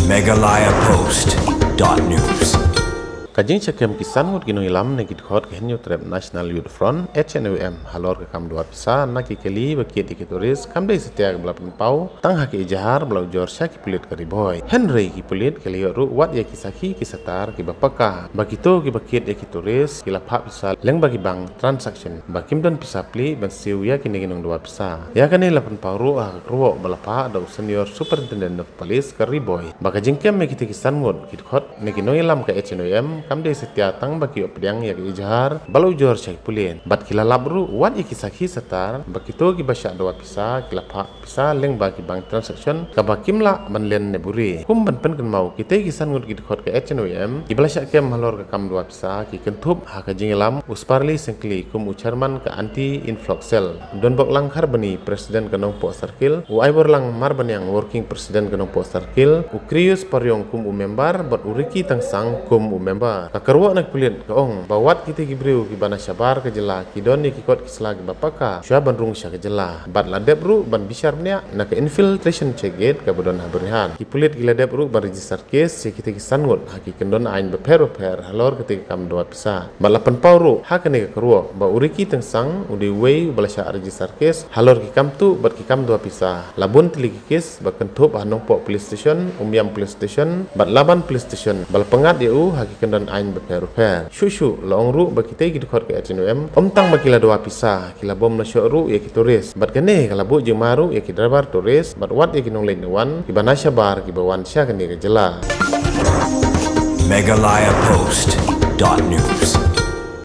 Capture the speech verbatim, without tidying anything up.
Meghalaya Post dot news. Ka jingshah kem ki san ngut ki nongïalam ne ki dkhot ka Hynñiewtrep National Youth Front, H N Y M, halor ka kam duwai pisa na ki kali ba kit ïa ki tourist kam dei satia kaba la pynpaw tang ha ka ijhar ba la ujor sha ki pulit ka Ri Bhoi. Hynrei ki pulit ki la ïoh ruh wat ïa ki sakhi ki satar kiba paka ba kito kiba kit ïa ki tourist ki la phah pisa lyngba ki bank transaction ba kim don pisa pli ban siew ïa kine ki nongduwai pisa. Ïa kane la pynpaw ruh ha ka kyrwoh ba la phah da u Senior Superintendent of Police ka Ri Bhoi ba ka jingkem ïa kita ki san ngut ki dkhot ne ki nongïalam ka H N Y M kam dei satia tang ba ki ïoh pdiang ïa ka ijhar ba la ujor sha ki pulit, bad ki la lap ruh wat ïa ki sakhi satar ba kito kiba shah duwai pisa ki la phah pisa lyngba ki bank transaction kaba kim lah ban len ne buhrieh. Kum ban pynkynmaw, kita ki san ngut ki dkhot ka H N Y M kiba la shah kem halor ka kam duwai pisa ki kynthup ha ka jingïalam u Sparly Syngkli kum u Chairman ka Anti Influx Cell, u Donboklang Kharbani, President ka Nongpoh Circle, u Aiborlang Marbaniang, Working President ka Nongpoh Circle, u Krius Pariong kum u member bad u Ricky Tangsang kum u member. Ka kyrwoh na ki pulit ka ong ba wat kita ki briew kiba na shabar ka jylla ki don ïa ki kot ki sla kiba paka shuwa ban rung sha ka jylla, bad la dep ruh ban bishar bniah na ka infiltration check gate kaba don ha Byrnihat. Ki pulit ki la dep ruh ban register case ïa kita ki san ngut ha ki kyndon aiñ bapher bapher halor kata ka kam duwai pisa. Bad la pynpaw ruh ha kane ka kyrwoh ba u Ricky Tangsang u dei uwei uba la shah register case halor ki kam tuh bad ki kam duwai pisa. La bun tylli ki case ba kynthup ha Nongpoh Police Station, Umiam Police Station bad Laban Police Station ba la pyngngad ïa u ha ki kyndon aiñ bapher bapher. Shuh shuh la ong ruh ba kita ki dkhot ka H N Y M ym tang ba ki la duwai pisa, ki la bom la shoh ruh ïa ki tourist, bad kane ka la buh jingma ruh ïa ki driver tourist bad wat ïa ki nongleit nongwan kiba na shabar kiba wan sha kane ka jylla. Meghalaya Post dot news.